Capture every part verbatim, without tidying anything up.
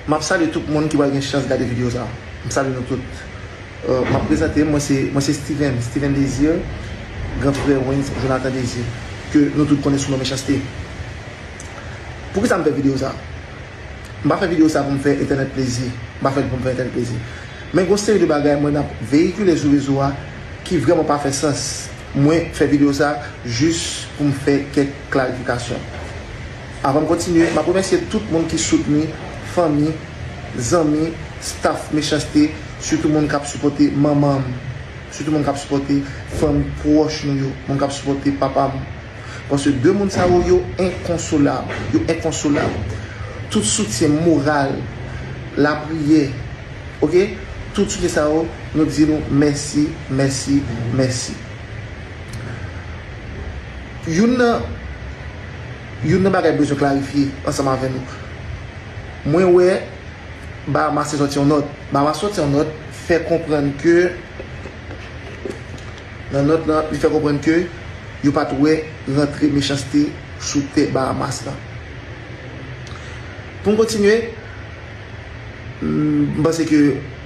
M ap salye tout moun ki pral gen chans gade videyo sa a. M salye nou tout. Euh, m ap prezante m, mwen se, mwen se Steven, Steven Désir, gran frè Wens Jonathan Désir, ke nou tout konnen sou non Mechanste. Poukisa m fè videyo sa a? M pa fè videyo sa pou m fè entènèt plezi. M pa fè l pou m fè entènèt plezi. Men gon seri de bagay mwen ap veyikile sou rezo a ki vrèman pa fè sans. Mwen fè videyo sa jis pou m fè kèk klarifikasyon. Avan m kontinye, m ap remèsye tout moun ki soutni, fanmi, zanmi, staff Mechanste, sitou moun k ap sipòte manman m, sitou moun k ap sipòte fanmi pwòch nou yo, moun k ap sipòte papa m. Paske de moun sa yo, yo enkonsolab, yo enkonsolab. Tout soutyen moral, lapriyè, oke? Tout soutyen sa yo, nou di nou mèsi, mèsi, mèsi. Youn nan, youn nan bagay m bezwen klarifye ansanm avè nou. Mwen wè Bahamas te sòti yon nòt. Bahamas sòti yon nòt, fè konprann ke, nan nòt lan, li fè konprann ke yo pa t wè rantre Mechanste sou tè Bahamas lan. Pou m kontinye, m, m panse ke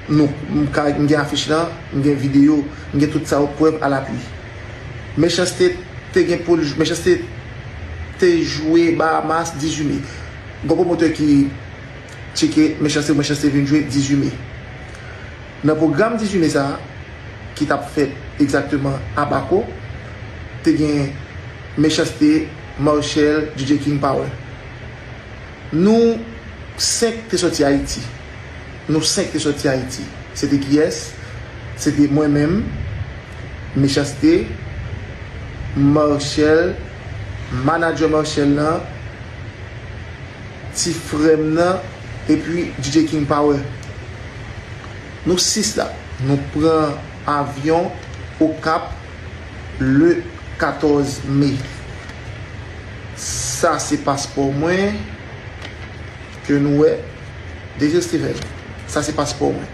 nou, m ka, m gen afich lan, m gen videyo, m gen tout sa yo, prèv alapui. Mechanste te gen pou l, Mechanste te jwe Bahamas dizuit me. Gon pwomotè ki tcheke Mechanste, Mechanste vin jwe dizuit me. Nan pwogram dizuit me sa a, ki t ap fèt egzakteman Abaco, te gen Mechanste, Marshall, D J King Power. Nou senk te sòti Ayiti. Nou senk te sòti Ayiti. Se te kiyès? Se te mwen menm, Mechanste, Marshall, manadjè Marshall lan, ti frè m nan, epi D J King Power. Nou sis la, nou pran avyon Okap le katòz me. Sa se paspò mwen ke nou wè. Désir Steven, sa se paspò mwen.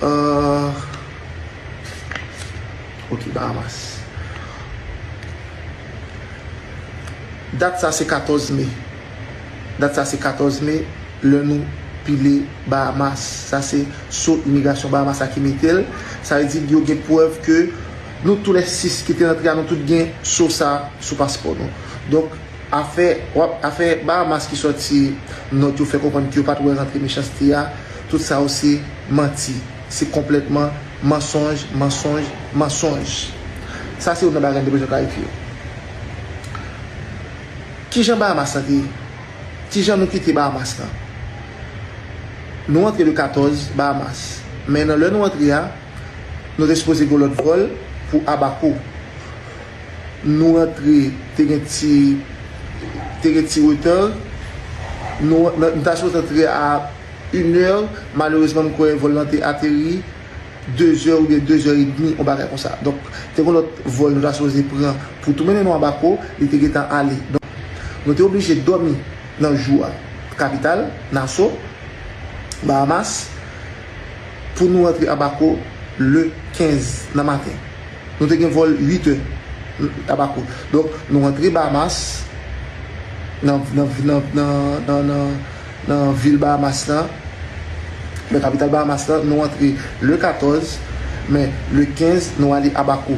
Euh, ok, Bahamas. Dat sa se katòz me. Dat sa se katòz me, lè nou pile Bahamas. Sa se so imigrasyon Bahamas la ki mete l. Sa vle di yo gen prèv ke nou tou lè sis ki te rantre a, nou tout gen so sa sou paspò nou. Donk, afè, w ap, afè Bahamas ki sòti nòt yo fè konprann ke yo pa t wè rantre Mechanste a, tout sa yo se manti. Se konplètman mansonj, mansonj, mansonj. Sa se youn nan bagay m te bezwen klarifye. Kijan Bahamas lan te ye? Kijan nou kite Bahamas lan? Nou antre le katòz Bahamas. Men nan lè nou antre a, nou te sipoze gen lòt vòl pou Abaco. Nou rantre, te gen ti, te gen ti reta. Nou, nou, nou ta sipoze antre a inè. Malerezman, m kwè vòl lan te ateri dezè oubyen dezè edmi, yon bagay konsa. Donk, te gen lòt vòl nou ta sipoze pran pou tou mennen nou Abaco, li te gentan ale. Donk, nou te oblije dòmi nan jou a, kapital, Nassau, Bahamas, pou nou rantre Abaco le kenz nan maten. Nou te gen vòl uit è Abaco. Donk, nou rantre Bahamas, nan, nan, nan, nan, nan, nan, nan vil Bahamas lan, nan kapital Bahamas lan, nou antre le katòz, men le kenz, nou ale Abaco,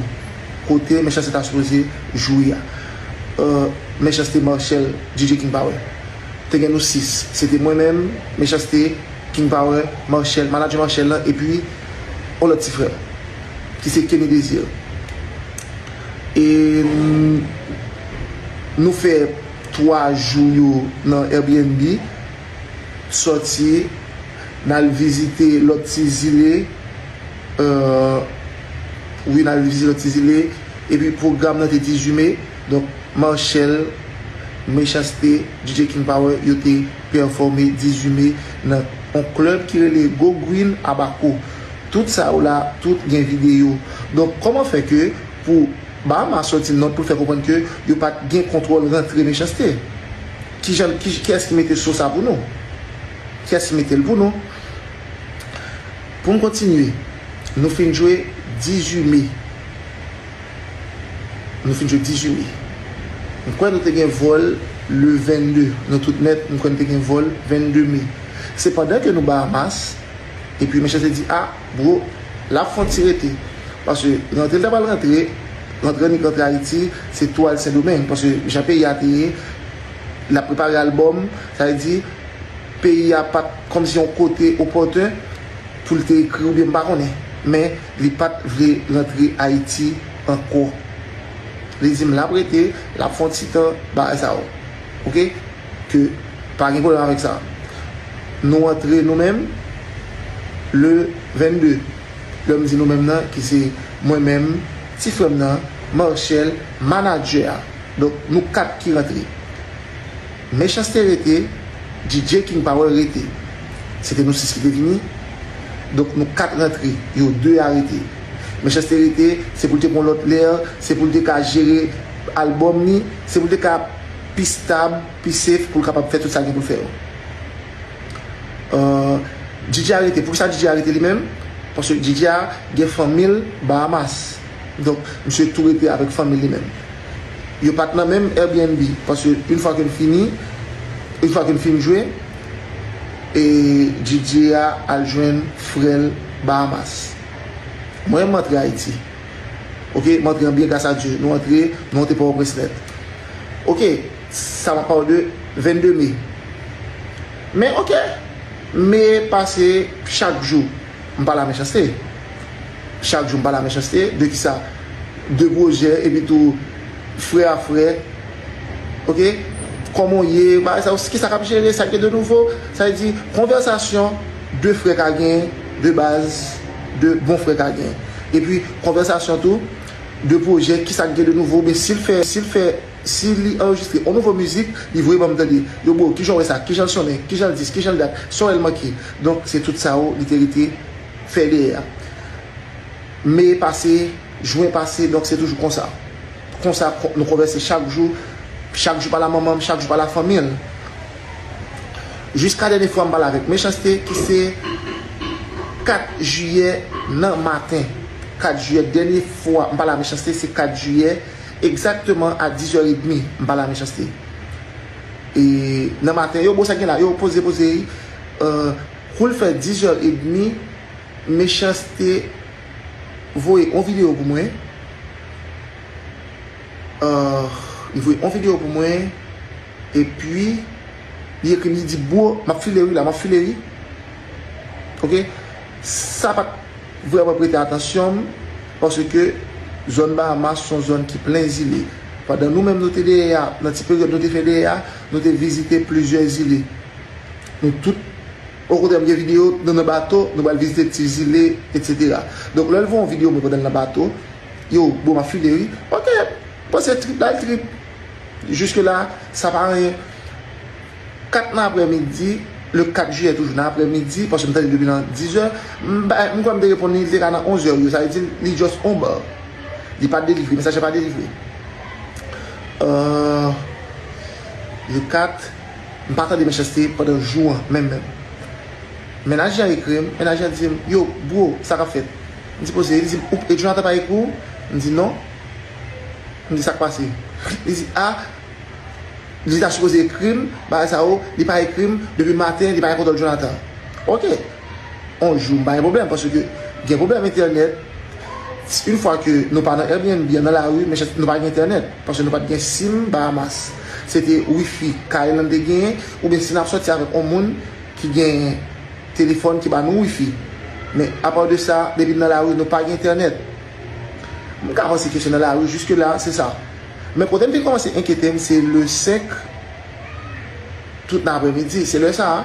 kote Mechanste ta sipoze jwe a. Euh, Mechanste, Marshall, D J King Power. Te gen nou sis. Se te mwen menm, Mechanste, King Power, Marshall, manadjè Marshall lan, epi yon lòt ti frè, ki se Kenny Désir. E, mm, nou fè twa jou yo nan Airbnb, sòti, n al vizite lòt ti zile, euh, wi, n al vizite lòt ti zile, epi pwogram nan te dizuit me, donk, Marshall, Mechanste, D J King Power, yo te pèfòme dizuit me nan yon klèb ki rele Go Green Abaco. Tout sa yo la, tout gen videyo. Donk, kòman fè ke pou Bahamas sòti nòt pou l fè konprann ke yo pa t gen kontwòl rantre Mechanste? Kijan, ki, kiyès ki mete so sa pou nou? Kiyès ki mete l pou nou? Pou m kontinye, nou fin jwe dizuit me. Nou fin jwe dizuit me. M kwè nou te gen vòl le vennde. Nou tout nèt, m kwè nou te gen vòl vennde me. Se pandan ke nou Bahamas, epi Mechanste di, a, bro, l ap fè yon ti rete. Paske rantre l ta pral rantre, rantre annik rantre Ayiti, se tou al Sendomeng. Paske jan peyi a te ye, l ap prepare albòm, sa vle di, peyi a pa t kòmsi yon kote opòten pou l te ekri oubyen m pa konnen. Men li pa t vle rantre Ayiti ankò. Li di m l ap rete, l ap fè yon ti tan, bagay sa yo. Oke? Ke pa gen pwoblèm avèk sa. Nou antre nou menm le vennde. Lè m di nou menm nan, ki se mwen menm, ti frè m nan, Marchel, manadjè a. Donk, nou kat ki rantre. Mechanste rete, D J King Power rete. Se te nou sis ki te vini. Donk, nou kat rantre, yo de a rete. Mechanste rete, se pou l te pran lòt lè, se pou l te ka jere albòm li, se pou l te ka pi stab, pi safe, pou l kapab fè tout sa gen pou l fè yo. Euh, D J a rete. Poukisa D J a rete li menm? Paske D J a gen fanmi l Bahamas. Donk, misye tou rete avèk fanmi li menm. Yo pa t nan menm Airbnb. Paske yon fwa ke n fini, yon fwa ke n fin jwe, e D J a al jwenn frè l Bahamas. Mwen, m antre Ayiti. Oke, m antre an byen, gras a Dye. Nou antre, nou antre Pòtoprens nèt. Oke, sa m ap pale de vennde me. Men oke, me pase chak jou. M pale a Mechanste. Chak jou m pale a Mechanste. De kisa? De pwojè, epi tou frè a frè. Oke? Kòman w ye? Bagay sa yo, kisa k ap jere? Sa k gen de nouvo? Sa vle di, konvèsasyon de frè ka gen, de baz, de bon frè ka gen. Epi, konvèsasyon tou, de pwojè, kisa k gen de nouvo, oubyen si l fè, si l fè, si li anrejistre yon nouvo mizik, li voye ban m tande. Yo, bro, kijan w wè sa? Kijan l sonnen? Kijan l dis? Kijan l dat? Sa w wè l manke? Donk, se tout sa yo, li te rete fè dèyè a. Me pase, jen pase, donk se toujou konsa. Konsa, kon-, nou konvèse chak jou, chak jou pale a manman m, chak jou pale a fanmi l. Jiska dènye fwa m pale avèk Mechanste, ki se kat jiyè nan maten. Kat jiyè, dènye fwa m pale a Mechanste, se kat jiyè, egzakteman a dizè edmi, m pale a Mechanste. E nan maten, yo, bro, sa gen la, yo, poze, poze, euh, kou l fè dizè edmi, Mechanste voye yon videyo pou mwen. Euh, li voye yon videyo pou mwen. Epi, li ekri m, li di, bro, m ap file wi la, m ap file wi. Oke? Sa pa t vrèman prete atansyon m, paske zòn Bahamas se yon zòn ki plen zile. Pandan nou menm nou te dèyè a, nan ti peryòd nou te fè dèyè a, nou te vizite plizyè zile. Nou tout, okontrè, m gen videyo, nou nan bato, nou pral vizite ti zile, etsetera. Donk, lè l voye yon videyo mwen pandan l nan bato, yo, bon, m ap file wi. Oke, panse trip la, l trip. Jiske la, sa pa anyen. Kat nan aprèmidi, le kat jiyè toujou nan aprèmidi, paske m tande depi nan dizè, m ba-, m kwè m te reponn li, li te ka nan onzè, yo, sa vle di li just on bar. Li pa delivre, mesaj la pa delivre. Euh, le kat, m pa tande Mechanste pandan jou an, menm, menm. Mennaj li an ekri m, mennaj li an di m, yo, bro, sa k ap fèt? M di poze, li di m, ou, e Jonathan pa ekri w? M di non. M di sa k pase? Li di, a, li ta sipoze ekri m, bagay sa yo, li pa ekri m, depi maten, li pa gen kontwòl Jonathan. Oke. On jou, m pa gen pwoblèm, paske gen pwoblèm entènèt. Yon fwa ke nou pa nan Airbnb, nan lari, men nou pa gen entènèt, paske nou pa t gen sim Bahamas. Se te wifi kay lan te genyen, oubyen si n ap sòti avèk yon moun ki gen telefòn ki ba nou wifi. Men, apa de sa, depi n nan lari, nou pa gen entènèt. M ka panse kesyon nan lari, jiske la, se sa. Men kote m vin kòmanse enkyete m, se le senk, tout nan aprèmidi, se lè sa a.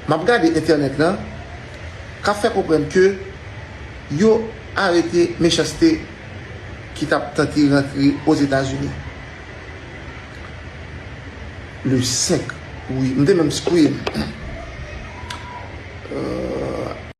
M ap gade entènèt lan, k ap fè konprann ke yo arete Mechanste ki t ap tante rantre Ozetazini. Le senk, wi, m te menm screen. Euh,